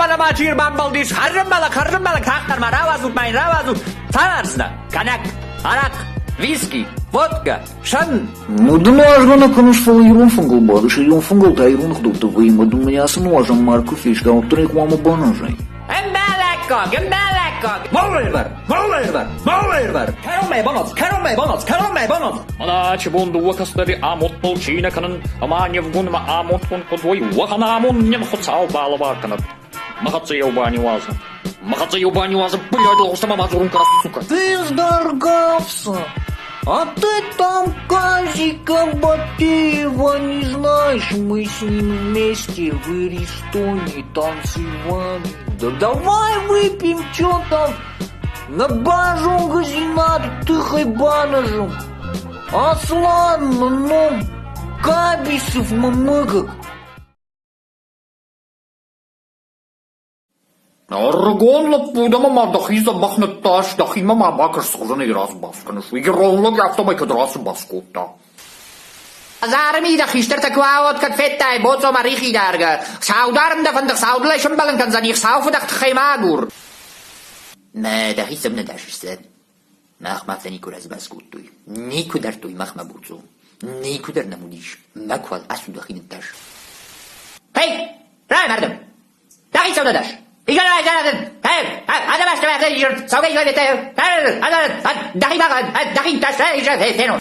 Уӕлӕмӕ чи рбамбӕлдис, хӕрзӕмбӕлӕг, хӕрзӕмбӕлӕг, тагъддӕр ма рауадзут, ма йын рауадзут. Цавӕрдзынӕ? Коньяк, арахъ, виски, водка, сӕн. Ну ды нуазгӕ нӕ кӕныс, фӕлӕ ирон фынгыл бадыс, ирон фынгыл та ирон ӕгъдӕуттӕ вӕййы ӕмӕ дын мӕнӕ ацы нуазӕн марг куы феста, уӕддӕр ӕй хъуамӕ баназай. Ӕмбӕлӕггаг, ӕмбӕлӕггаг! Моллервар, моллервар, моллервар! Кӕронмӕ баназ, кӕронмӕ баназ, кӕронмӕ баназ! Мӕнӕ бон дыууӕ кӕстӕри амондбыл чи нӕ кӕнын, ӕма не вгунмӕ амондгун куд уой, уӕхӕн амонд нин Хуцау балӕвар кӕнӕд. Мӕ хӕццӕ еу баниуазӕ. Мӕ хӕццӕ еу баниуазӕ, блядь, лгъустӕмӕ ма дзорун кӕнӕ, сука. Ты сдоргався! А ты там Казика Батыева не знаешь, мы с ним вместе в Иристоне танцевали. Да давай выпьем, чё там, на бажу газинат тыхой банажем. Аслан, ну, Кабисов мамыгак. Ӕрыгон лӕппу дӕ ӕмӕ ма дӕхи дзӕбӕх ныттас, дӕхимӕ ма бакӕс, цыхуызӕнӕй рацу-бацу кӕныс, уый ирон лӕг афтӕмӕй кӕд рацу-бацу кодта. Хӕдзары мидӕг хистӕртӕ куы ауод, кӕд федтай боцъомӕ рихи даргӕ, саударын дӕ фӕнды саудылӕй сӕмбӕлын кӕндзӕни, сау фыдӕх тыххӕй ма агур. Мӕ дӕхицӕн нӕ дасыс Мах ма афтӕ никуы разбас кодтой. Никуы дардтой махмӕ буцъо. Никуы дӕр нӕм уыдис. Макуал ацу дӕхи ныттас. Хей! Рай, мардым! Дӕхи цӕугӕ дас! Дӕхи ныттас, фенон.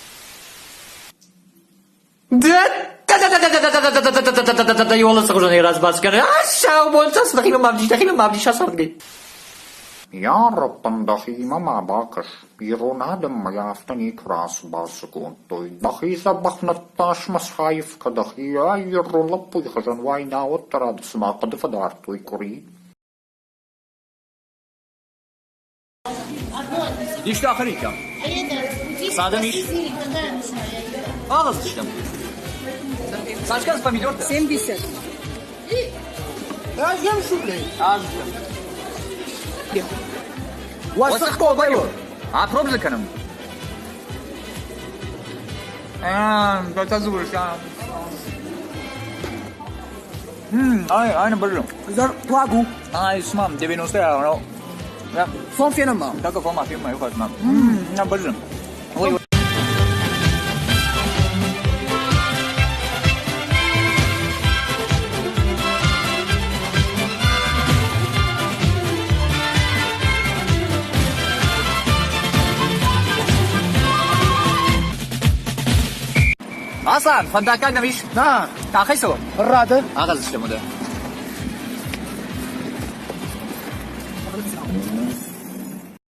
Йарӕппын, дӕхимӕ ма бакӕс, ирон адӕммӕ афтӕ никуы рацу-бацу кодтой. Дӕхи дзӕбӕх ныттас мӕ схаив кӕ дӕхи, ай ирон лӕппуйы хуызӕн уай, науӕд дӕр цыма хъуыды фӕдардтой къуыри. Исты ахӕриккам? Цы адӕм ис? Агъӕздзыстӕм. Цас кӕнынц помидортӕ? 70. Аздзыстӕм. Уӕсых къобай у. Апроб дзы кӕнӕм. Это дзурыс, Ай, ай, ныббыры. Туаг у. Ай, цыма 90 Фон фенӕм ма. Так фон ма фенӕм, иу хатт ма. Ныббыры. Ой, Аслан, фӕндаггаг нӕм ис? На. Къахӕй цӕуӕм? Рады. Агъӕздзыстӕм уӕдӕ.